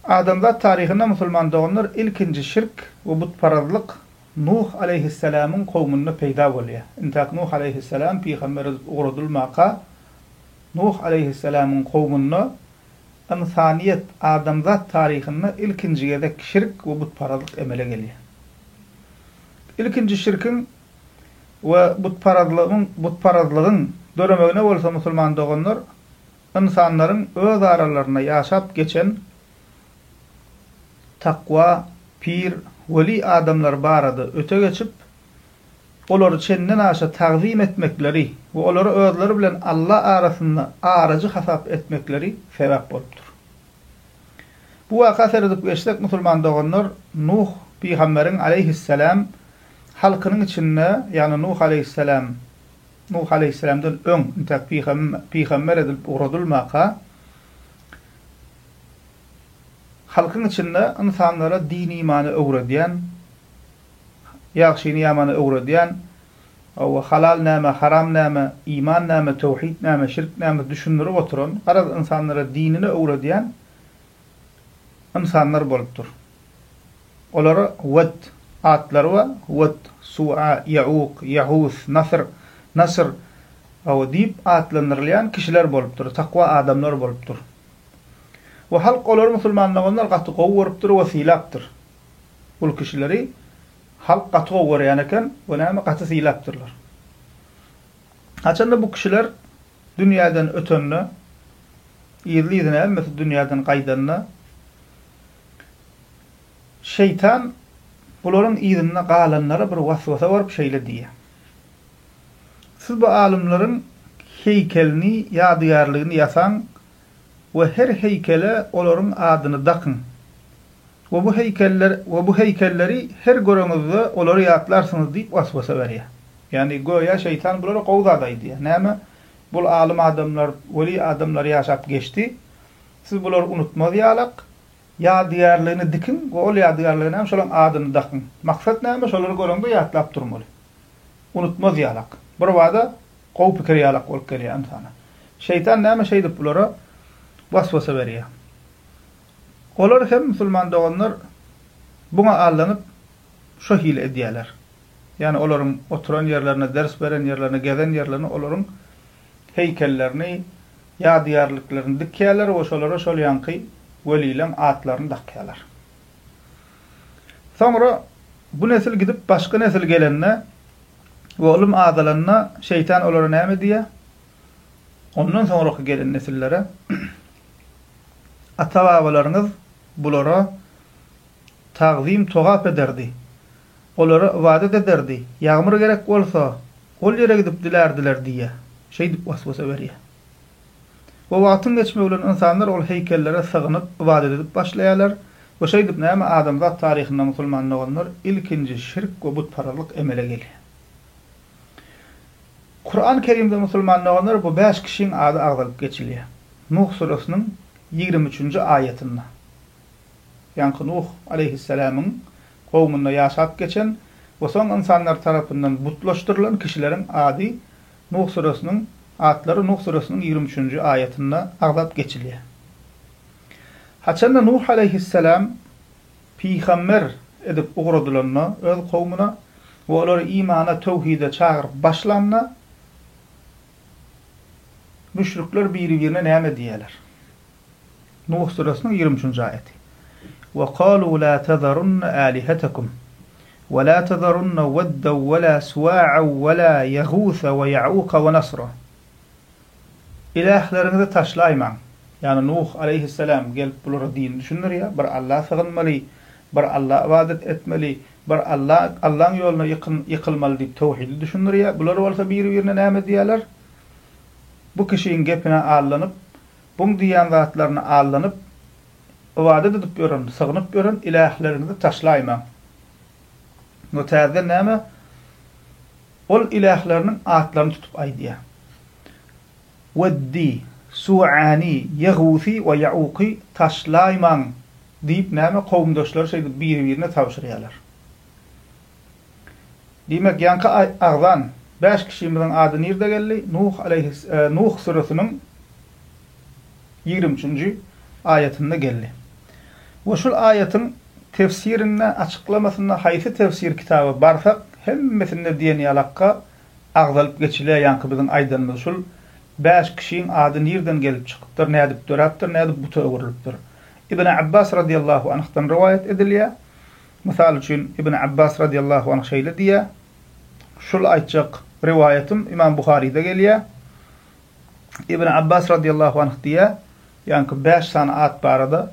Adamzat taryhynda musulman doganlar ilkinji şirk we butparazlyk Nuh aleýhissalamyň kowmunda peýda bolýar. Intäk Nuh aleýhissalam pygamber edip ugradylmaka Nuh aleýhissalamyň kowmunda ynsanyýet, adamzat taryhynda ilkinji gezek şirk we butparazlyk emele gelýär. Ilkinji şirkiň we butparazlygyň butparazlygyň döremegine bolsa musulman doganlar ynsanlaryň öz aralarynda ýaşap geçen takwa, pir, weli adamlar barada öte geçip, olary çenden aşa tagzym etmekleri we olary özleri bilen Alla arasynda arajy hasap etmekleri sebäp bolupdyr. Bu waka seredip geçsek musulman doganlar Nuh pygamberiň aleýhisselam halkynyň içinde ýagny Nuh aleýhisselam Nuh aleýhisselamdan öň intäk pygamber edilip ugradylmaka halkyň içinde ynsanlara din-imany öwredýän, ýagşyny ýamany öwredýän, hawa, halal näme, haram näme, iman näme, töwhid näme, şirk näme düşündirip oturan, garaz ynsanlara dinini öwredýän ynsanlar bolupdyr. Olara Wedd atlary bar, Wedd, Su'a, Ýa'uk, Ýahus, Nasr, Nasr, hawa, diýip atlandyrylýan kişiler bolupdyr, takwa adamlar bolupdyr. We halk olary musulman doganlar gaty gowy görüpdir we sylapdyr. Bul kişileri halk gaty gowy görýän eken we näme gaty sylapdyrlar. Haçanda bu kişiler dünýäden ötende, yzly-yzyna hemmesi dünýäden gaýdanda, Şeýtan bularyň yzynda galanlara bir waswasa baryp şeýle diýýär, Siz bu alymlaryň heýkelini, ýadygärligini ýasaň we her heýkele olaryň adyny dakyň. We bu heýkeller we bu heýkelleri her göreňizde olary ýatlarsyňyz diýip waswasa berýär. Ýagny göýä şeýtan bulara gowy zat aýdýar. Näme? Bul alym adamlar, weli adamlar ýaşap geçdi. Siz bulary unutmaz ýalak, ýadygärligini dikiň we ol ýadygärlige näme şolaň adyny dakyň. Maksat näme şolary göreňde ýatlap durmaly. Unutmaz ýalak. Birbada gowy pikir ýalak bolup gelýär ynsana. Şeýtan näme şeýdip bulara waswasa berýär. Olar hem musulman doganlar buňa allanyp şo hili edýärler. Ýagny olaryň oturan ýerlerine, ders beren ýerlerine, gezen ýerlerine olaryň heýkellerini, ýadygärliklerini dikýärler we şolara şol ýaňky welileň atlaryny dakýarlar. Soňra bu nesil gidip başga nesil gelende we ylym azalanda şeýtan olara näme diýýär? Ondan soňraky gelen nesillere Ata-babalaryňyz bulara tagzym togap ederdi. Olara ybadat ederdi. Ýagmyr gerek bolsa, ol ýere gidip dilärdiler diýýär. Şeýdip waswasa berýär. We wagtyň geçmegi bilen ynsanlar ol heýkellere sygynyp, ybadat edip başlaýarlar we şeýdip näme adamzat taryhynda musulman doganlar ilkinji şirk we butparazlyk emele gelýär. Kuran Kerimde musulman doganlar bu bäş kişiň ady agzalyp geçilýär. Nuh süresiniň 23-nji aýatynda. Ýaňky Nuh aleýhissalamyň kowumynda ýaşap geçen we soň ynsanlar tarapyndan butlaşdyrylan kişileriň ady Nuh süresiniň atlary Nuh süresiniň 23-nji aýatynda agzap geçilýär. Haçanda Nuh aleýhissalam pygamber edip ugradylanda öz kowumyna we olary imana, töwhide çagyryp başlanda müşrikler biri-birine näme diýýärler? Nuh süresiniň 23-nji aýaty. Wa kalu la tazarunna alihatekum we la tazarunna wedden we la suwa'an we la ýagusa we ýa'uka we nasra. Ilähleriňizi taşlaýmaň. Ýagny Nuh aleýhissalam gelip bulara dini düşündirýär, bir Alla sygynmaly, bir Alla ybadat etmeli, bir Alla, Allaň ýoluna ýykylmaly diýip töwhidi düşündirýär. Bular bolsa biri-birine näme diýýärler? Bu kişiň gepine allanyp, buň diýýän zatlaryna allanyp, ybadat edip ýören, sygnyp ýören ilähleriňizi taşlaýmaň. We täzeden näme? Ol ilähleriniň atlaryny tutup aýdýar. Weddi, Su'any, Ýegusy we Ýa'uky taşlaýmaň diýip näme kowumdaşlary şeýdip biri-birine tabşyrýarlar. Diýmek, ýaňky agzan bäş kişimiziň ady nirde geldi? Nuh aleýhis Nuh süresiniň 23-nji aýatynda geldi. We şul aýatyň tefsirinde, açyklamasynda haýsy tefsir kitaba barsak, hemmesinde diýen ýalakka agzalyp geçilýär ýaňky biziň aýdanymyz şul bäş kişiň ady nirden gelip çykypdyr, nädip döräpdir, nädip buta öwrülipdir. Ibn Abbas radiýallahu anhdan rowaýat edilýär. Mysal üçin, Ibn Abbas radiýallahu anh şeýle diýýär, Şul aýtjak rowaýatym Imam Buharyda gelýär. Ibn Abbas radiýallahu anh diýýär, ýaňky bäş sany at barada,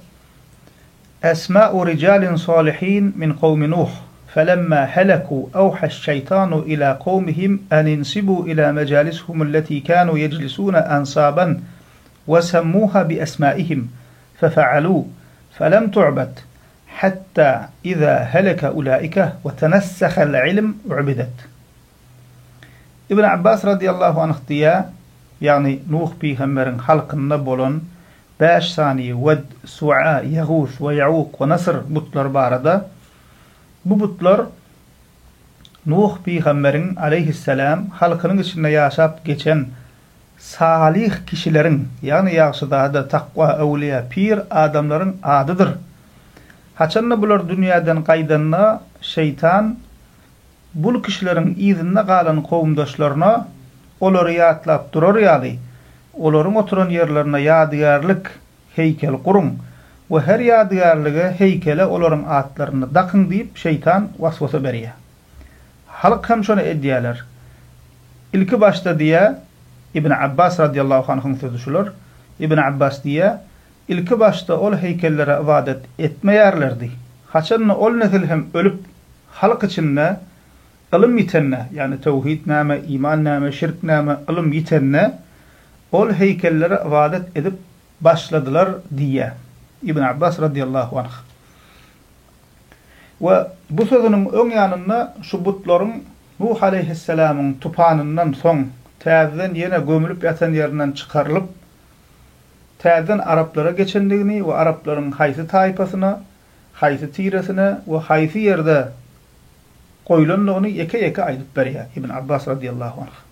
Esma'u rijalin salihin min kowmi Nuh, felemma heleku awhaş-şeýtanu ila kowmihim an insibu ila mejalishum allati kanu yejlisuna ansaban we semmuha bi esmaihim, fefa'alu, felem tu'bad, hatta iza heleke ulaike we tenessehel ilm u'bidet. Ibn Abbas radiýallahu anh diýýär, ýagny Nuh pygamberiň halkynda bolan bäş sany Wed, Su'a, Ýegus we Ýauk we Nasr butlary barada, Bu butlar Nuh pygamberiň, aleýhisselam, halkynyň içinde ýaşap geçen salyh kişileriň, ýagny ýagşyzada, takwa, öwlüýä, pir adamlaryň adydyr. Haçanda bular dünýäden gaýdanda şeýtan Bul kişileriň yzynda galan kowumdaşlaryna olary ýatlap durar ýaly, olaryň oturan ýerlerine ýadygärlik, heýkel guruň we her ýadygärlige, heýkele olaryň atlaryny dakyň diýip şeýtan waswasa berýär. Halk hem şony edýärler. Ilki başda diýýär, Ibn Abbas radiýallahu anhyň sözi şular, Ibn Abbas diýýär, Ilki başda ol heýkellere ybadat etmeýärlerdi. Haçanda ol nesil hem ölüp, halk içinde ylym ýitende, ýagny töwhid näme, iman näme, şirk näme, ylym ýitende, ol heýkellere ybadat edip başladylar diýýär. Ibn Abbas radiýallahu anh. We bu sözüniň öň ýanynda şu butlaryň Nuh aleýhissalamyň tupanyndan soň täzeden ýene gömülip ýatan ýerinden çykarylyp, täzeden araplara geçendigini we araplaryň haýsy taýpasyna, haýsy tiresine we haýsy ýerde goýlandygyny ýeke-ýeke aýdyp berýär Ibn Abbas radiýallahu anh.